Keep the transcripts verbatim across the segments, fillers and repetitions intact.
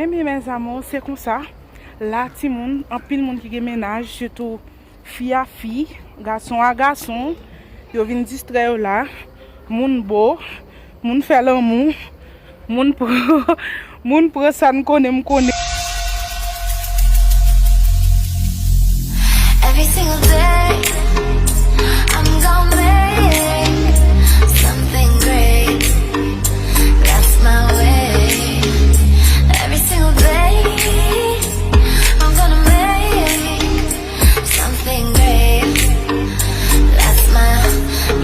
Ebyen, mes amours, se konsa. La, timoun, anpil moun ki gen mennaj, sitou fi a fi, gason a gason, yo vin distrè yo la. Moun bo, moun fè lanmou, moun pran, moun pran sa n konnen m konnen. Every single day, I'm gonna make something great. That's my way. Every single day, I'm gonna make something great. That's my,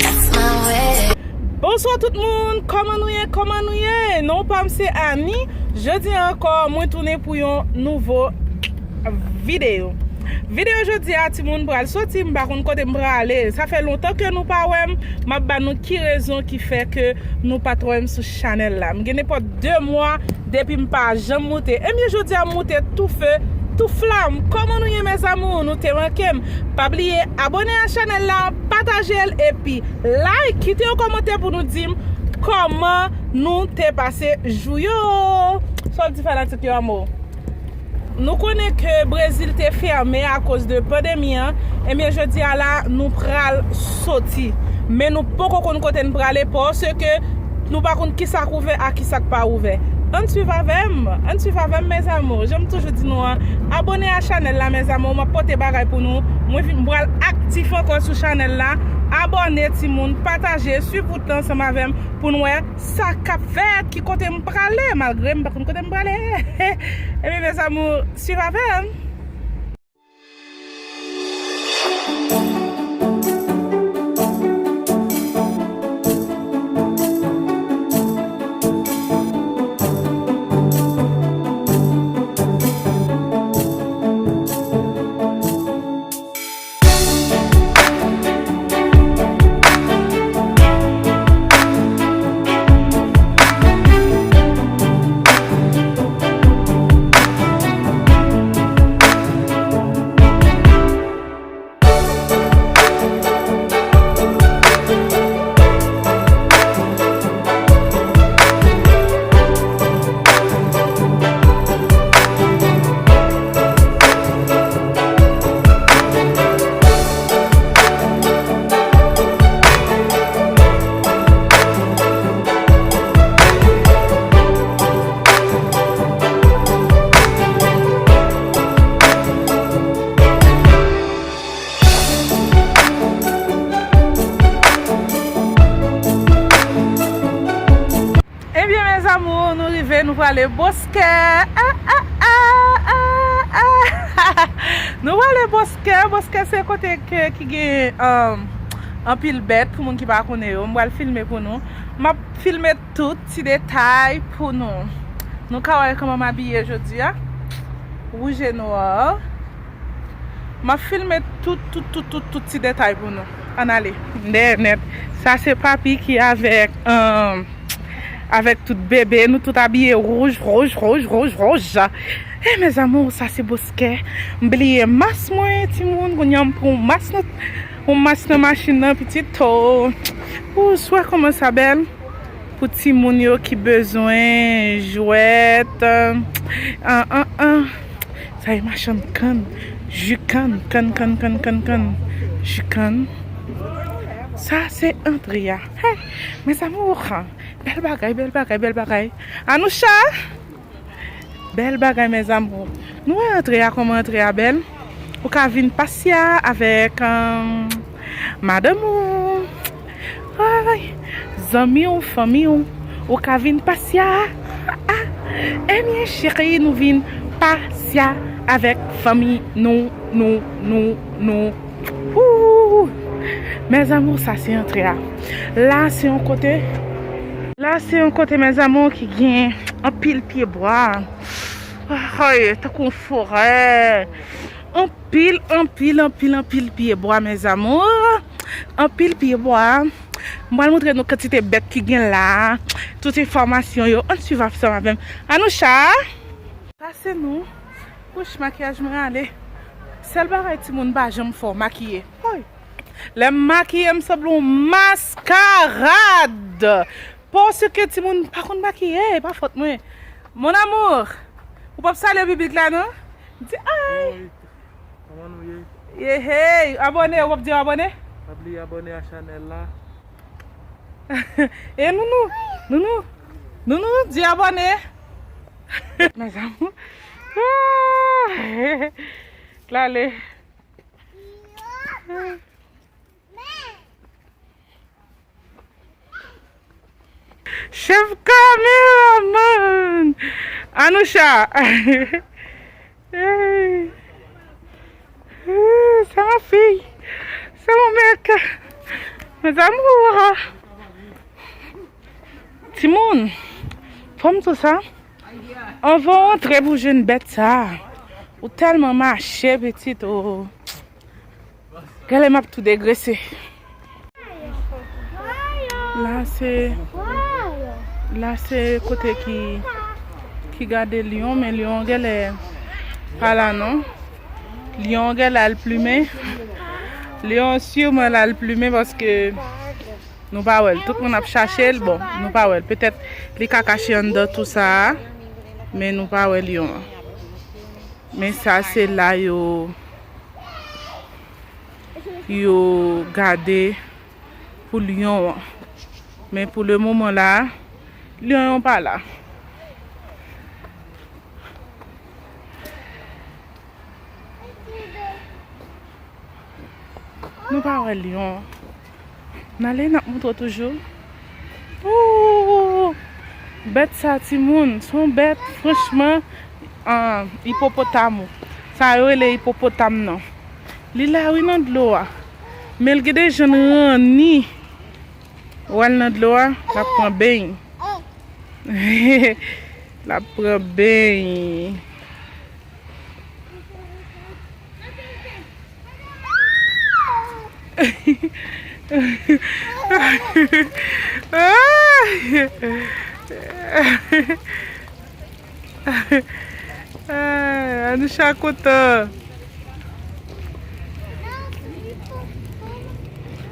that's my way. Bonswa tout moun, kòman nou ye, kòman nou ye? Non pa m se Annie. Jodi a ankò, mwen tounen pou yon nouvo videyo. Videyo jodi a, timoun, pral soti, m pa konn kote m prale. Sa fè lontan ke nou pa wè m, m ap ba nou ki rezon ki fè ke nou pa t wè m sou chanèl la. M gen nenpòt de mwa depi m pa janm moute. Ebyen, jodi a m moute tou fe, tou flam. Kòman nou ye, mes amours? Nou te manke m. Pa bliye abòne a chanèl la, pataje l, epi like, kite yon kòmantè pou nou di m kòman nou te pase jou yo. Sa w di fanatik yo, amour? Nou konnen ke Brezil te fèmen akoz de pandemi an. Ebyen, jodi a la, nou pral soti. Men nou poko konn kote n prale paske nou pa konn kisa k ouvè ak kisa k pa ouvè. Ann swiv avè m, ann swiv avè m, mes amours. Jan m toujou di nou an, abòne a chanèl la, mes amours. M ap pote bagay pou nou. Mwen vin, m pral aktif ankò sou chanèl la. Abòne, timoun, pataje, swiv wout lan ansanm avè m pou n wè sa k ap fèt, ki kote m prale, malgre m pa konn kote m prale. Ebyen, mes amours, swiv avè m. Ebyen, mes amours, nou rive, nou prale Boskè. Ah, ah, ah, ah, ah. Nou prale Boskè. Boskè se kote ke, ki gen, um, anpil bèt, pou moun ki pa konnen yo. M pral filme pou nou. M ap filme tout ti detay pou nou. Nou ka wè kòman m abiye jodi a. Wouj e nwa. M ap filme tout, tout, tout, tout, tout ti detay pou nou. Ann ale. Dèyè nèt. Sa se papi ki avèk, um, avèk tout bebe. Nou tout abiye wouj, wouj, wouj, wouj, wouj. E, mes amours, sa se Boskè. M bliye mas mwen, timoun. Kounye a m pran yon mas nan, yon mas nan machin nan, pitit. Ou swè kòman sa bèl. Pou timoun yo ki bezwen jwèt, an, an, an. Sa e machann kann, ji kann, kann, kann, kann, kann, kann, ji kann. Sa se antre a. Hey, mes amours, bèl bagay, bèl bagay, bèl bagay. Anoucha! Bèl bagay, mes amours. Nou wè antre a, kòman antre a bèl? Ou ka vin pasya avèk, um, madanm ou. Ay, zanmi w, fanmi w. Ou ka vin pasya. Ah, ebyen, cheri, nou vin pasya avèk fanmi nou, nou, nou, nou. Ooh! Mes amours, sa se antre a. La se yon kote. La se yon kote, mes amours, ki gen anpil pye bwa. Ay, tankou yon forè. Anpil, anpil, anpil, anpil pye bwa, mes amours. Anpil pye bwa. M pral montre nou kantite bèt ki gen la. Tout enfòmasyon yo. Ann swiv ansanm avè m. Anoucha! Sa se nou. Wouch, makiyaj mwen ale. Sèl bagay timoun pa janm fè w makiye. Woy! Lè m makiye, m sanble yon maskarad. Paske timoun pa konn makiye, e pa fòt mwen. Mon amour, Ou p ap salye piblik la, non? Di ay! Oi, kòman nou ye? Ye hey! Abòne, ou p ap di yo abòne? Pa bliye abòne a chanèl la. E Nounou, Nounou, Nounou, di abòne. Mes amours. Ah! L ale. Chèf kameraman! Anoucha! Hey! Hey, c'est ma fille! C'est mon mec! Mes amours! Timoun! Fò m di w sa? Anvan w antre pou jwenn bèt sa a, ou tèlman mache, pitit, o. Gade m ap tou degrese. La se, la se kote ki, ki gade lyon, men lyon genlè pa la non. Lyon genlè al plimen. Lyon siman al plimen paske nou pa wè l. Tout moun ap chache l, bon, nou pa wè l. Petèt li ka kache anndan tou sa a, men nou pa wè lyon an. Men sa se la yo, yo gade pou lyon an. Men pou le moman la, lyon an pa la. Nou pa wè lyon. N ale, n ap montre w toujou. Ooh! Bèt sa, timoun, se yon bèt, franchman, ah, ipopotam. Sa yo rele ipopotam nan. Li la, wi, nan dlo a. Men l gen de jan l ranni. Ou wè l nan dlo a, l ap pran beny. L ap pran beny. Ay, Anoucha kontan.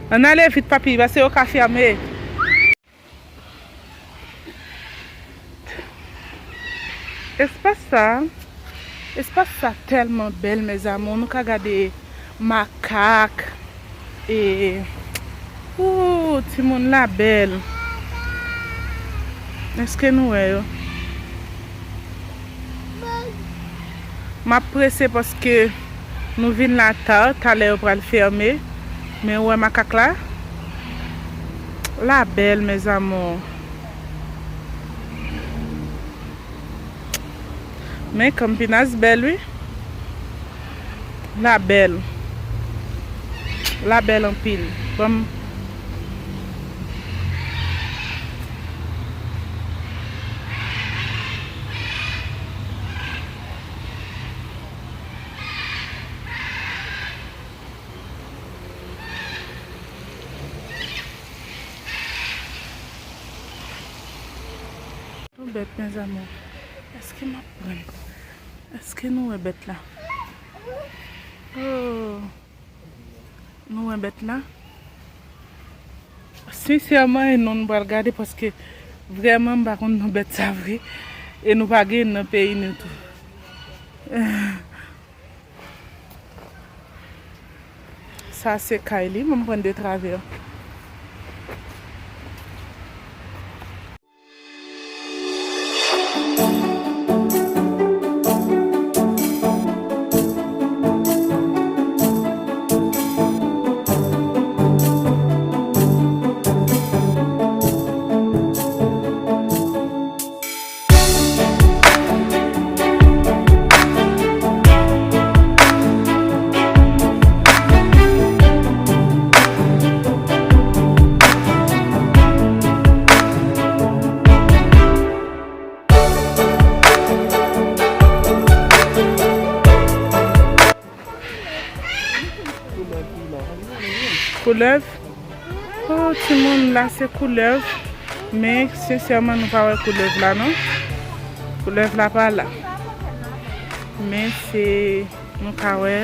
Ann ale vit, papi, paske yo ka fèmen. Espas sa, espas sa tèlman bèl, mes amours. Nou ka gade makak. E, ooh, timoun, la bèl. Èske nou wè yo? M ap prese paske nou vin la ta, talè yo pral fèmen. Men ou wè makak la? La bèl, mes amours. Men kanpinas bèl, wi. La bèl. La bèl anpil. Ban m. Yon bèt, mes amours. Èske m ap pran? Èske nou wè bèt la? Oh. Nou wè bèt la? Sensèman, e non, nou pral gade paske vrèman m pa konn non bèt sa vre. E nou pa gen nan peyi nou tou. Sa se kay li, mwen pran de travè. Koulèv. Oh, timoun, la se koulèv. Men, sensèman, nou pa wè koulèv la, non. Koulèv la pa la. Men se, nou ka wè,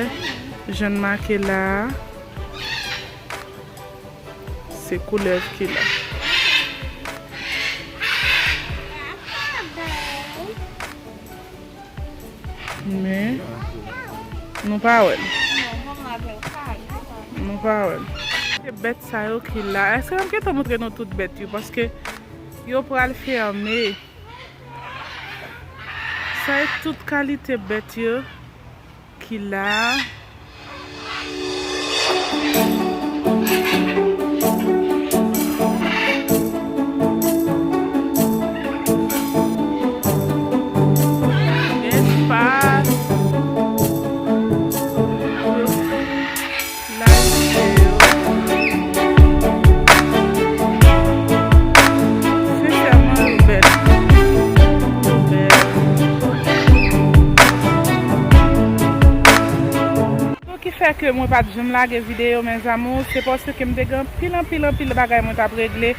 jan l make la a. Se koulèv ki la. Men, nou pa wè l. Nou pa wè l. Se bèt sa yo ki la. Èske m gentan montre nou tout bèt yo? Paske yo pral fèmen. Sa e tout kalite bèt yo ki la. Espas. Lavi yo. Sensèman, yo bèl. Yo bèl. Rezon ki fè ke mwen pa t janm lage videyo, mes amours, se paske m te gen anpil, anpil, anpil bagay mwen t ap regle.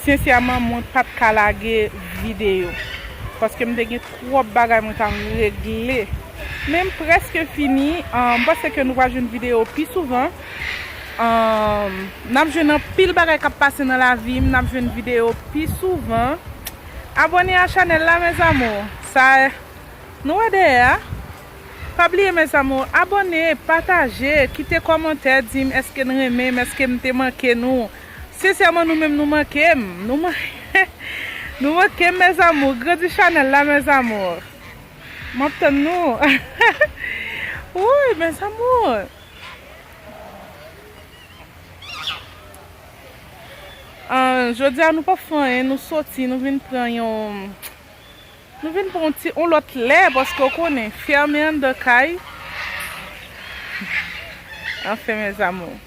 Sensèman, mwen pa t ka lage videyo. Paske m te gen twòp bagay mwen t ap regle. Men m prèske fini. Ah, m panse ke nou va jwenn videyo pi souvan. Ahn, n ap jwenn anpil bagay k ap pase nan lavi m, n ap jwenn videyo pi souvan. Abòne a chanèl la, mes amours. Sa, nou wè dèyè a. Pa bliye, mes amours, abòne, pataje, kite kòmantè, di m èske n renmen m, èske m te manke nou. Sensèman, nou menm, nou manke m. Nou man-, nou manke m, mes amours. Grandi chanèl la, mes amours. M ap tann nou. Woy, mes amours. Ah, jodi a nou pa fè anyen, nou soti, nou vin pran yon, nou vin pran yon ti, yon lòt lè, paske w konnen, fèmen anndan kay. Anfen, mes amours.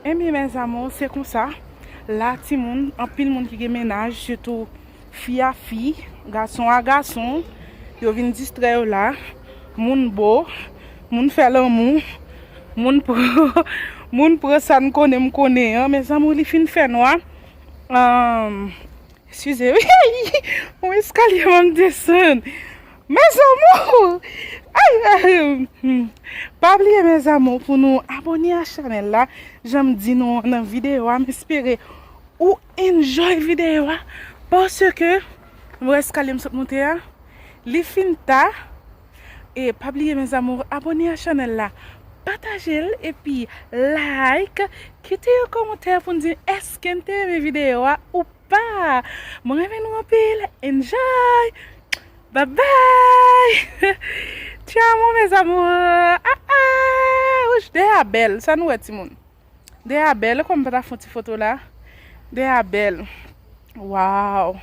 Ebyen, mes amours, se konsa. La, timoun, anpil moun ki gen mennaj, sitou fi a fi, gason a gason, yo vin distrè yo la. Moun bo, moun fè lanmou, moun pran, moun pran sa n konnen m konnen an. Mes amours, li fin fè nwa. Ahn, Eskize, wi. Yon eskalye m ap desann. Mes amours! Ay, ay, hmm. Pa bliye, mes amours, pou nou abòne a chanèl la. Jan m di nou an nan videyo a, m espere ou enjoy videyo a. Paske, m wè eskalye m sot monte a. Li fin ta. E pa bliye, mes amours, abòne a chanèl la. Pataje l epi like. Kite yon kòmantè pou n di èske n te renmen videyo a ou pa. Mwen renmen nou anpil. Enjoy. Bye bye. Te amo, mes amours. Ah, ah. Wouch, dèyè a bèl. Sa nou wè, timoun? Dèyè a bèl. Kòm m pa ta fè yon ti foto la. Dèyè a bèl. Waw.